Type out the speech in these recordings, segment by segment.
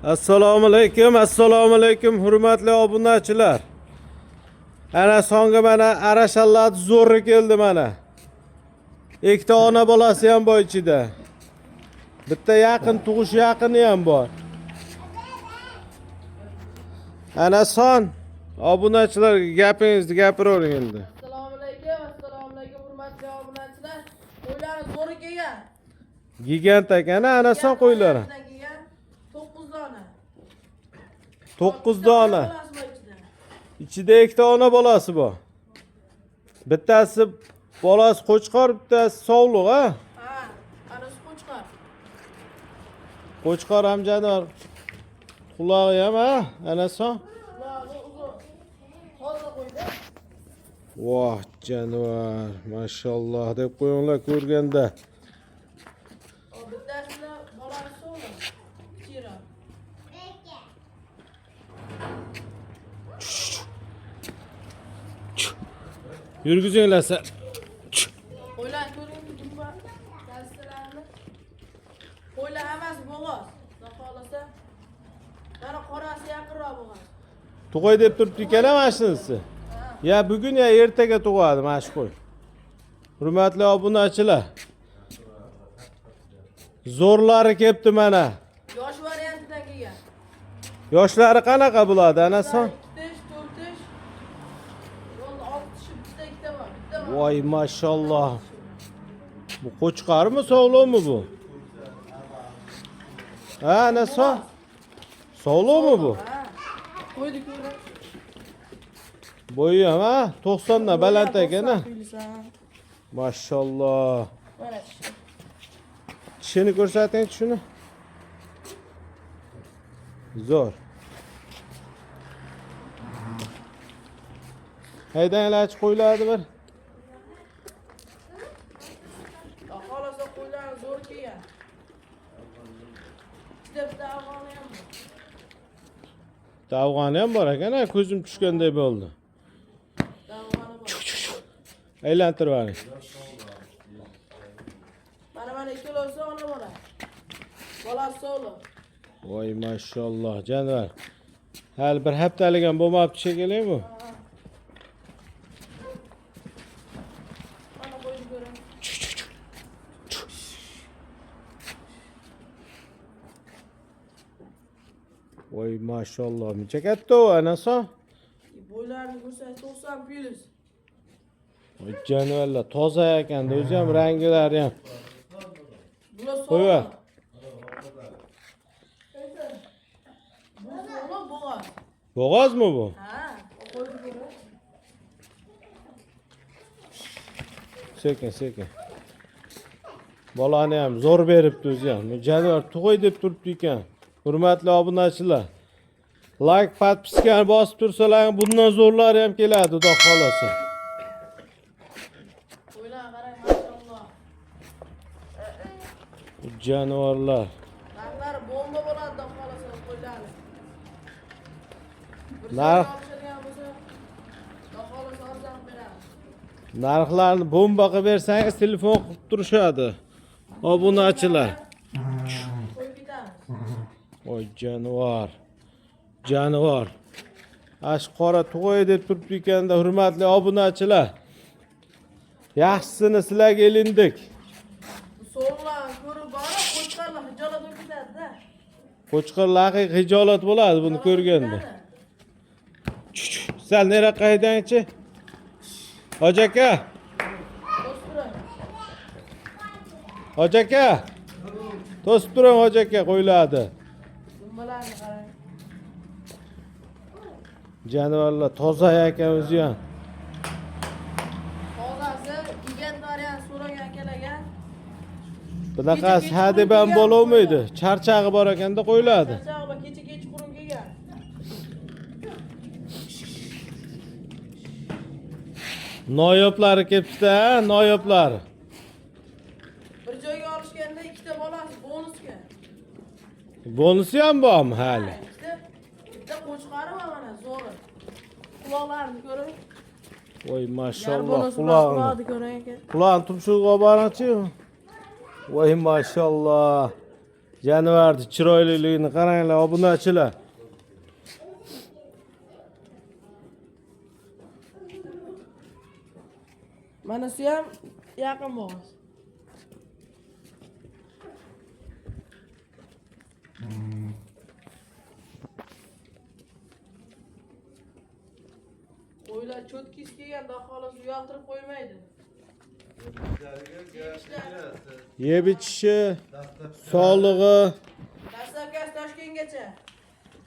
Assalomu alaykum, assalomu alaykum hurmatli obunachilar. Ana so'nggi mana arashallar zo'ri keldi mana. Ikkita ona bolasi ham bor ichida. Bitta yaqin tug'ish yaqini ham bor. Ana son obunachilarga gapingizni gapiravering endi. Assalomu alaykum, assalomu alaykum hurmatli obunachilar. Qo'ylarni zo'ri kelgan. Gigant ekan, ana son qo'ylari. Kelgan 9 dona. 9 dona. Bolasi bor ichida. Ichida ikkita ona bolasi bor. Bittasi bolasi qo'chqor, bittasi sovliq, ha? Ha, anasi qo'chqor. Qo'chqor ham jonivor. Qulog'i ham, ha? Ana son. Qulog'i uzun. Toza qo'ydi. Voh, jonivor, mashalloh deb qo'yinglar ko'rganda. O bittasini bolasi sovliq. Kichikroq. Yurgizinglar sen. Qo'ylarni ko'ringmi dumba dastalarni. Qo'ylar hammasi bo'g'oz. Xudo xohlasa. Mana qorasi yaqinroq bo'g'oz. Tug'ay deb turibdi ekan mana shunisi. Ya bugun ya ertaga tug'adi mana shu qo'y. Hurmatli obunachilar. Zo'rlari kelibdi mana. Yosh variantidan kelgan. Yoshlari qanaqa bo'ladi anason? 2 tish, 4 tish. Yo'lda 6 tishi bitta ikkita bor. Bitta bor. Voy mashalloh. Bu qo'chqormi, sovliqmi bu? Ha, anason? Sovliqmi bu? Ha. Qo'ydi ko'ring. Bo'yi ham ha, 90 dan baland ekan ha. Quyilsa, ha. Mashalloh. Mana tishi. Tishini ko'rsating shuni. Zo'r. Haydanglar qo'yiladi bir. Xudo xohlasa qo'ylarni zo'r kelgan. Ikkita bitta afg'oni ham bor. Bitta afg'oni ham bor ekan, ha, ko'zim tushganday bo'ldi. Bitta afg'oni bor. Aylantirib yuboring. Mana mana ikkalasi ona bola. Bolasi sog'liq. Voy mashalloh, jonivor. Hali bir haftalik ham bo'lmabdi shekilli bu. Mana qo'ydi ko'ring. Voy mashalloh, muncha katta u anason. Bo'ylarini ko'rsangiz 90 plus. Voy jonivorlar toza ekanda, o'zi ham ranglari ham. Bular Qo'yver. sog'liq. Bu sog'liq bo'g'oz. Bo'g'ozmi bu? Ha, qo'ydi ko'ring. Sekin sekin. Bolani ham zo'r beribdi o'zi ham. Bu jonivor tug'ay deb turibdi ekan. Hurmatli obunachilar. Like, подписка ni bosib tursalaring bundan zo'rlari ham keladi, xudo xolasa. Qo'ylarga qarang, mashalloh. Bu jonivorlar. Narxlari bomba bo'ladi, xudo xohlasa qo'ylarni. Bir olishadigan bo'lsa, xudo xohlasa arzon beramiz. Narxlarni bomba qilib bersangiz telefon qilib turishadi. Obunachilar. Qo'yib ketamiz. Voy jonivor. Jonivor. Ash qora tug'ay deb turibdi ekanda hurmatli obunachilar. Yaxshisini sizlarga ilindik. Bu sovuqlarni ko'rib borib, qo'chqorlar hijolat bo'lib ketadi-da. Qo'chqorlar haqiqiy hijolat bo'ladi buni ko'rganda. Sal neraqa haydangchi? Hoji aka, To'sib turing. Hoji aka. To'sib turing hoji aka qo'yiladi. Dumbalarni qarang. Jonivorlar toza ekan o'zi ham. Tozasi, gigant variant so'ragan akalarga. Bunaqasi hadeb ham bo'lolmaydi. Charchag'i bor ekanda qo'yiladi. Charchog'i bor, kecha kechqurun kelgan. Noyoblari kelibdi-da, noyoblari. Bir joyga olishganda ikkita bolasi bonusga. Bonusi ham bormi hali? Ikkita bitta qo'chqori bor mana zo'ri. Quloqlarini ko'ring. Voy mashalloh, Bonus qulog'ini. qulog'ini ko'ring aka. Qulog'ini tumshug'iga olib boringchi. Voy mashalloh. Jonivorni chiroyliligini qaranglar, obunachilar. Mana shu ham yaqin bo'g'iz. Qo'ylar cho'tkis kelgan, xudo xohlasa uyaltirib qo'ymaydi. Yeb ichishi, sog'lig'i. Dastlabkasi Toshkentgacha.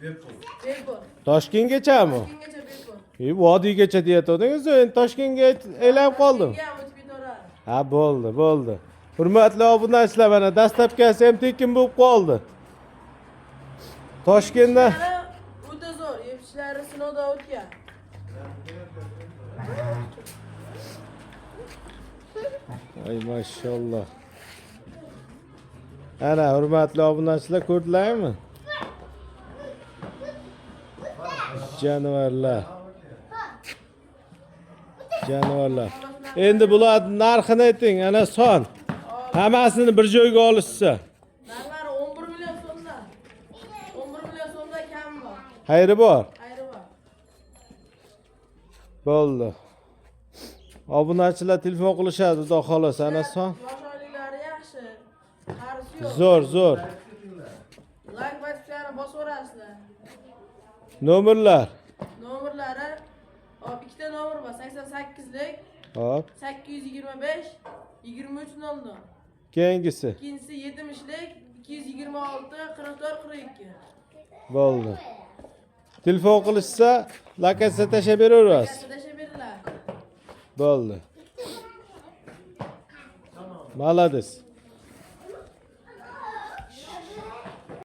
Bepul. Bepul. Toshkentgachami? Toshkentgacha bepul. E, vodiygacha deyatgandingiz, endi Toshkentga aylanib qoldim. Toshkentga ham o'tib ketaveradi. Ha, bo'ldi, bo'ldi. Hurmatli obunachilar, mana dastlabkasi ham tekin bo'lib qoldi. Toshkentda Ishlari o'ta zo'r, yeb ichishlari sinovdan o'tgan. Ay mashalloh. Ana hurmatli obunachilar, ko'rdilarmi? Jonivorlar. Jonivorlar. Endi bular narxini ayting, ana son. Hammasini bir joyga olishsa. Narxlari 11 million so'mdan. 11 million so'mdan kami bor. Xayri bor. Ayri bor. Bo'ldi. Obunachilar telefon qilishadi, xudo xolasa, ana son. Yosh oyliklari yaxshi. Qarisi yo'q. Zo'r, zo'r. Like bosishlarni bosaverasizlar. Nomerlar. Nomerlari hop, ikkita nomer bor. 88lik Hop, 825 2300. keyingisi. Ikkinchisi 70lik 226 44 42. Bo'ldi. Telefon qilishsa, lokatsiya tashlab beraverasiz. Kasada beriladi. Bo'ldi. Молодец.